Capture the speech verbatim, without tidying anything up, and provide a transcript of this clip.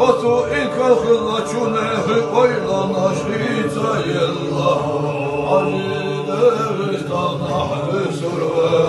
Ото инкал хила чунехи ойла нашхица елла. Али Дагъыстан ахӀли сурва.